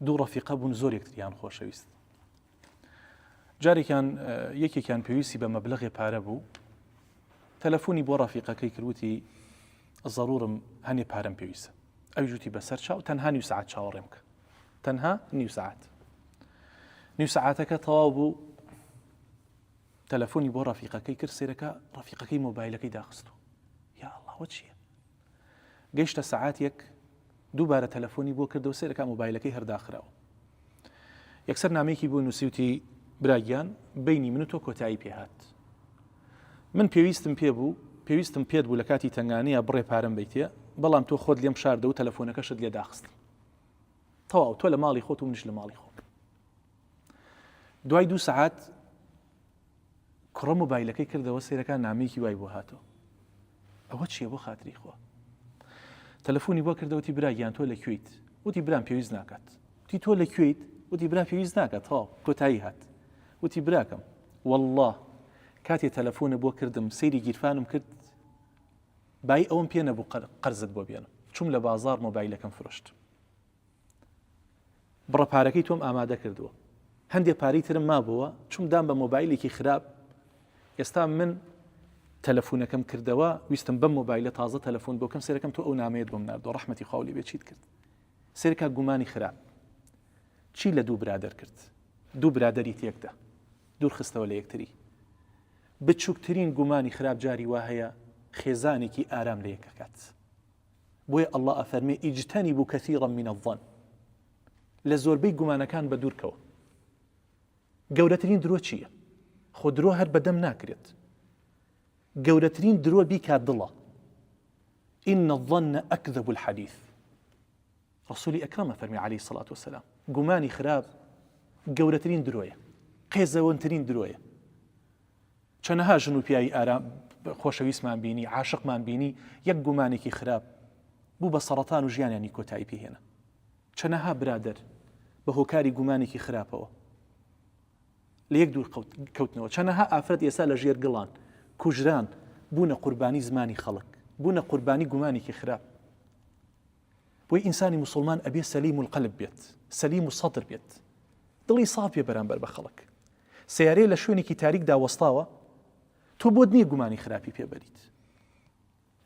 دوو ڕەفیقە بوون زۆر یەکتریان خۆشەویست. جارێکیان یەکێکیان پێویستی بە مەبلەغێ پارە بوو تەلەفۆنی بۆ ڕەفیقەکەی کردوتی زەرورم هەنێ پارەم پێویستە ئەویش وتی بەسەر چاو تەنها نیو سەعات چاوەڕێم بکە تەنها نیو سەعات نیو سەعاتەکە تەواو بوو تەلەفۆنی بۆ ڕەفیقەکەی کرد سێرەکە ڕەفیقەکەی مۆبایلەکەی داخستو یا ئەڵڵا چییە گەیشتە سەعات یەک دووبارە تەلەفۆنی بۆ کردەوە سەیرەکا مۆبایلەکەی هەر داخراوە یەکسەر نامەیەکی بۆ نووسیوتی براگیان بینی من و تۆ کۆتایی پێهات من پێویستم پێ بوو پێویستم پێت بوو لە کاتی تنگانەیە بڕێ پارەم بیتێ بەڵام تۆ خۆت لێم شاردە و تەلەفۆنەکەشت لێ داخست تەواو تۆ لە ماڵی خۆت و منش لە ماڵی خۆم دوای دوو سەعات کوڕە مۆبایلەکەی کردەوە سەیرەکە نامەیەکی وای بۆ هاتەوە ئەوە چییە بۆ خاتری خوا تەلەفۆنی بۆ کردەوەتی برا گیان تۆ لە کوێیت وتی برام پێویست ناکات وتی تۆ لە کوێیت وتی برا پێویست ناکات تەواو کۆتایی هات وتی براکەم والله کاتێ تەلەفۆنە بۆ کردم سەیری گیرفانم کرد بای ئەوم پێ نەبوو قەرزت بۆ بێنم چوم لە بازار مۆبایلەکەم فرۆشت بڕە پارەکەی تۆم ئامادە کردووە هەندێ پارەی ترم مابووە چوم دام بە مۆبایلێکی خراپ ئێستا من تەلەفونەکەم کردەوە ویستم بەم مۆبایلە تازە تەلەفۆن بۆ کەم سێرەکەم تۆ ئەو نامەیەت بۆم ناردووە ڕەحمەتی خوا لێ بێ چیت کرد سێرکە گومانی خراپ چی لە دوو برادەر کرد دوو برادەری تێکدا دوور خستەوە لە یەکتری بچووکترین گومانی خراپ جاری وا هەیە خێزانێکی ئارام لە یەکەکات بۆیە اللە ئەفەرمێ اجتنبوا کثیرا من الظن لە زۆربەی گومانەکان بە دوورکەوە گەورەترین درۆ چییە؟ خۆ درۆ هەر بەدەم ناکرێت گەورەترین درۆ بیکات دڵە إن الظن أكذب الحديث ڕسولی ئەکرەمە فەرمی عەلەیهی سڵات وسلام گومانی خراپ گەورەترین درۆیە قێزەوەنترین درۆیە چەنەها ژن و پیاوی ئارام خۆشەویستمان بینی، عاشقمان بینی، یەک گومانێکی خراپ بوو بە سەڕەتان و ژیانیانی کۆتایی پێ هێنا. چەنەها برادەر بە هۆکاری گومانێکی خراپەوە لە یەک دوور کەوتنەوە. چەنەها ئافرەت ئێستا لە ژێر گڵان، کوژران، بوونە قوربانی زمانی خەڵک، بوونە قوربانی گومانێکی خراپ. بۆی ئینسانی موسڵمان ئەبێ سەلیم القلب بێت، سەلیم الصدر بێت، دڵی ساف بێ بەرامبەر بە خەڵک. سەیارەیە لە شوێنێکی تاریکدا وەستاوە تۆ بۆت نییە گومانی خراپی پێ بەریت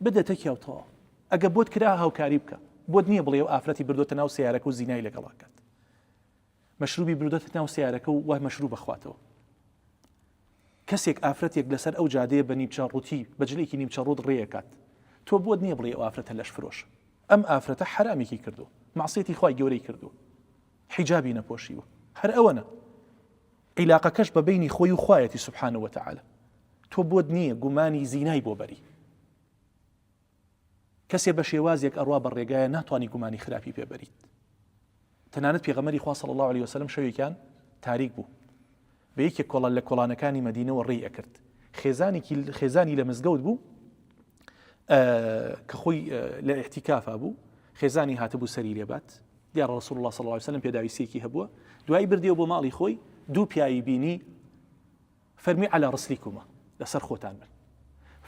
بدە تەکیا و تەواو ئەگە بۆت کرا هاوکاری بکە بۆت نییە بڵێ و ئافرەتی بردۆتە ناو سیارەکە و زینای لەگەڵا کات مەشروبی بردۆتە ناو سیارەکە و وای مەشروب بخواتەوە کەسێک ئافرەتێک لەسەر ئەو جادەیە بە نیمچە ڕووتی بە جلێکی نیمچە ڕوت ڕێیەکات تۆ بۆت نییە بڵێ ئەو ئافرەتە لەش فرۆش ئەم ئافرەتە حەرامێکی کردو مەعسیەتی خوای گەورەی کردو حیجابی نەپۆشیوە هەر ئەوەنە عیلاقەکەش بە بینی خۆی و خوایەتی سبحانە وتعالی تۆ بۆت نییە گومانی زینای بۆ بەری کەسێ بە شێوازێک ئەڕوا بە ڕێگایە ناتوانانی گومانی خراپی پێبەریت تەنانەت پێغەمبەری خوا صلی الله علیه وسلم شەوێکیان تاریک بوو بە یەکێک کۆڵان لە کۆڵانەکانی مەدینەوە ڕێی ئەکرد خێزانێکی خێزانی لە مزگەوت بوو کە خۆی لە ئیعتیکافا بوو خێزانی هاتبوو سەری لێبات دیارە ڕسول الله صلی الله علیه وسلم پێداویستیەکی هەبووە دوایی بردیەوە بۆ ماڵی خۆی دوو پیاوی بینی فەرمی علی رسلکما لەسەر خۆتان بن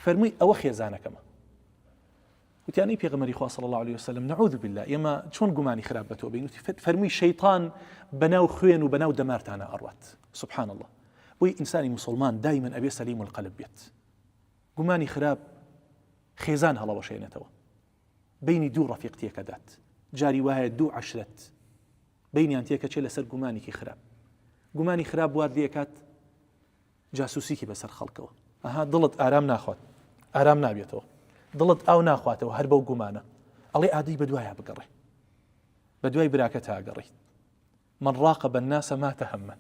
فەرمووی ئەوە خێزانەکەمە وتیان ئەی پێغەمبەری خوا صلی الله علیه وسلم نعوذ بالله ئێمە چۆن گومانی خراپ بە تۆ بین وتی فەرمووی شەیطان بەناو خوێن و بەناو دەمارتانە ئەڕوات سبحان الله بۆی ئینسانی مسلمان دایما ئەبێ سەلیم القلب بێت گومانی خراپ خێزان هەڵەوەشێنێتەوە بینی دوو ڕەفیق تێکەدات جاری وایە دوو عشرەت بینیان تێکەچێ لەسەر گومانێکی خراپ گومانی خراپ وات لێکات جاسوسیکی بەسەر خەڵکەوە ئەها دڵت ئارام ناخوات ئارام نابێتەوە دڵت ئاو ناخواتەوە هەر بەو گومانە ئەڵێ ئادەی بەدوایا بگەڕێ بەدوای براکە تاگەڕیت من راقب الناس مات هما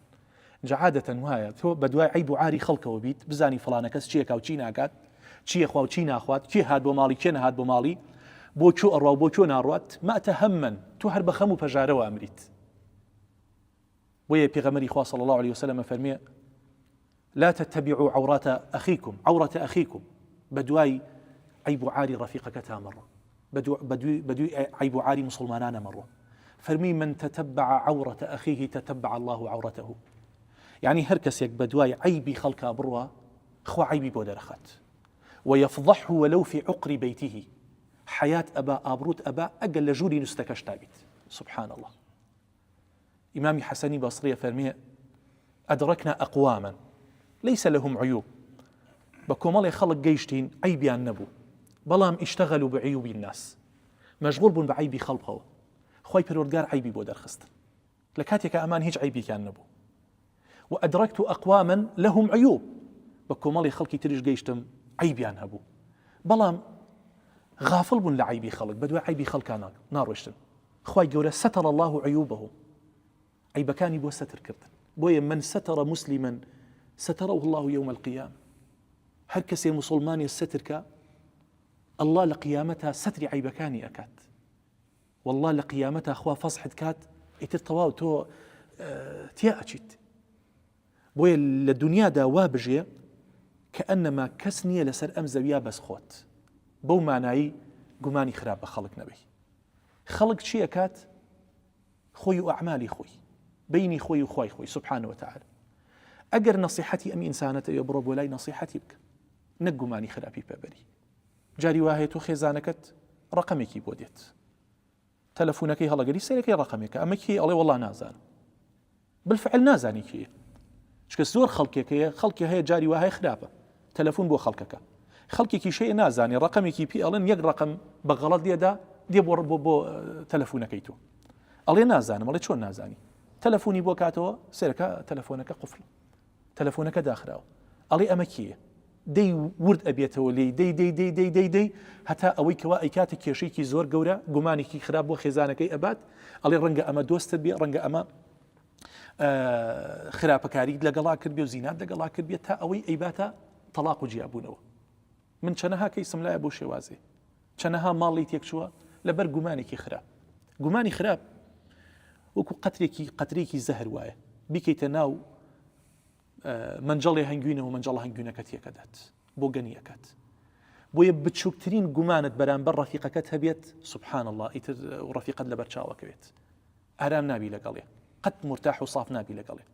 جا عادەتەن وایە تۆ بەدوای عیب و عاری خەڵکەوە بیت بزانی فڵانە کەس چیەکا و چی ناکات چیە خوا و چی ناخوات کێ هات بۆ ماڵی کێ نەهات بۆ ماڵی بۆ کوێ ئەڕوا و بۆ کوێ ناڕوات ماتە هەممەن تۆ هەر بە خەم و پەژارەوە ئەمریت بۆیە پێغەمبەری خوا صلی الله علیه وسلم فەرمێ لا تتبعوا عورات اخيكم عورة اخيكم بەدوای عیب و عاری ڕەفیقەکەتا مەڕۆ بەدوی عیب و عاری مسلمانانە مەڕۆ فەرمی من تتبع عورة اخيه تتبع الله عورته یعنی هەر کەسێک بەدوای عیبی خەڵکا بڕوا خوا عیبی بۆ دەرەخات ويفضحه ولو في عقر بيته حياة ئەبا ئابڕوت ئەبا ئەگەر لە ژووری نووستەکەشتا بیت سبحان الله. ئیمامی حەسەنی بەسڕی ئەفەرمێ، أدركنا أقواما ليس لهم عيوب، بە کۆمەڵێ خەڵک گەیشتین عەیبیان نەبوو، بەڵام اشتغلوا بعیوب الناس، مەشغوڵ بوون بە عەیبی خەڵکەوە، خوای پەروەردگار عەیبی بۆ دەرخستن، لە کاتێکا ئەمان هیچ عەیبێکیان نەبوو. وأدركت أقواما لهم عيوب، بە کۆمەڵێ خەڵکی تریش گەیشتم عەیبیان هەبوو، بەڵام غافڵ بوون لە عەیبی خەڵک، بەدوای عەیبی خەڵکا ناڕۆیشتن. خوای گەورە ستر اللە عیوبهم عەیبەکانی بۆ سەتر کردن بۆیە من ستر مسلما ستره اللە یوم القیامە هەر کەسێ مسلمانی سەتر کە اللە لە قیامەتا سەتری عەیبەکانی ئەکات والله لە قیامەتا خوا فەزحت کات ئیتر تەواو تۆ تیا ئەچیت بۆیە لە دنیادا وا بژێ کە ئەنەما کەس نییە لەسەر ئەم زەویا بەس خۆت بەو مانایی گومانی خراپ بە خەڵک نەبی خەڵک چی ئەکات خۆی و ئەعمالی خۆی بینی خۆی و خوای خۆی سبحانە وتعالی ئەگەر نەسیحەتی ئەم ئینسانەتە ئەوێ بڕۆ بۆ لای نەسیحەتی بکە نەک گومانی خراپی پێبەری جاری وا هەیە تۆ خێزانەکەت ڕقەمێکی بۆ دێت تەلەفۆنەکەی هەڵەگەری سەرەکەی ڕقەمێکە ئەمە کێ ئەڵێ وەڵا نازانم بالفعل نازانی کێیە چکە زۆر خەڵکێک هەیە خەڵکی هەیە جاری وایە خراپە تەلەفۆن بۆ خەڵکەکە خەڵکێکی شەیە نازانێ ڕقمێکی پێ ئەڵێن یەک ڕقم بە غەڵەت لێدا دێ بۆ بۆ بۆ تەلەفۆنەکەی تۆ ئەڵێ نازانم ئەڵێ چۆن نازانی تەلەفۆنی بۆ کاتەوە سێرەکە تەلەفۆنەکە قفل تەلەفۆنەکە داخراوە ئەڵێ ئەمە کێیە دەی ورد ئەبێتەوە لێی دەی دەی دەی دەی دەی دەی هەتا ئەوەی کەوا ئەیکاتە کێشەیەکی زۆر گەورە گومانێکی خراپ بۆ خێزانەکەی ئەبات ئەڵێ ڕەنگە ئەمە دۆستت بێ ڕەنگە ئەمە خراپەکاریت لەگەڵا کرد بێ و زینات لەگەڵا کرد بێت تا ئەوەی ئەیباتە تەلاق و جیابوونەوە من چەنەها کەیسم لایە بۆ شێوازێ چەنەها ماڵی تێکچووە لەبەر گومانێکی خراپ گومانی خراپ وەکو قەترێکی قەترێکی زەهر وایە بیکەیتە ناو مەنجەڵێ هەنگوینەوە مەنجەڵە هەنگوینەکە تێکەدات بۆ گەنی ئەکات بۆیە بچووکترین گومانت بەرامبەر ڕەفیقەکەت هەبێت سبحان الله ئیتر ڕەفیقەت لەبەر چاوەکەوێت ئارام نابی لەگەڵێ قەت مرتاح و ساف نابی لەگەڵێ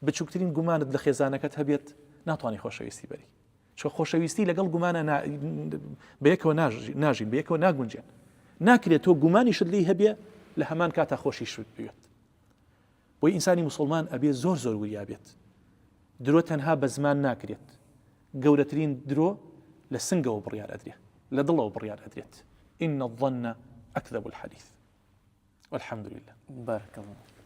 بچووکترین گومانت لە خێزانەکەت هەبێت ناتوانانی خۆشەویستی بەری چۆ خۆشەویستی لەگەڵ گومانە بەیەکەوە ناژین بەیەکەوە ناگونجێن ناکرێت تۆ گومانیشت لی هەبێ لە هەمان کاتا خۆشیشت بوێت بۆیە ئینسانی موسڵمان ئەبێ زۆر زۆر وریا بێت درۆ تەنها بە زمان ناکرێت گەورەترین درۆ لە سنگەوە بڕیار ئەدرێ لە دڵەوە بڕیار ئەدرێت إن الظن أكذب الحديث والحمد لله بارك الله.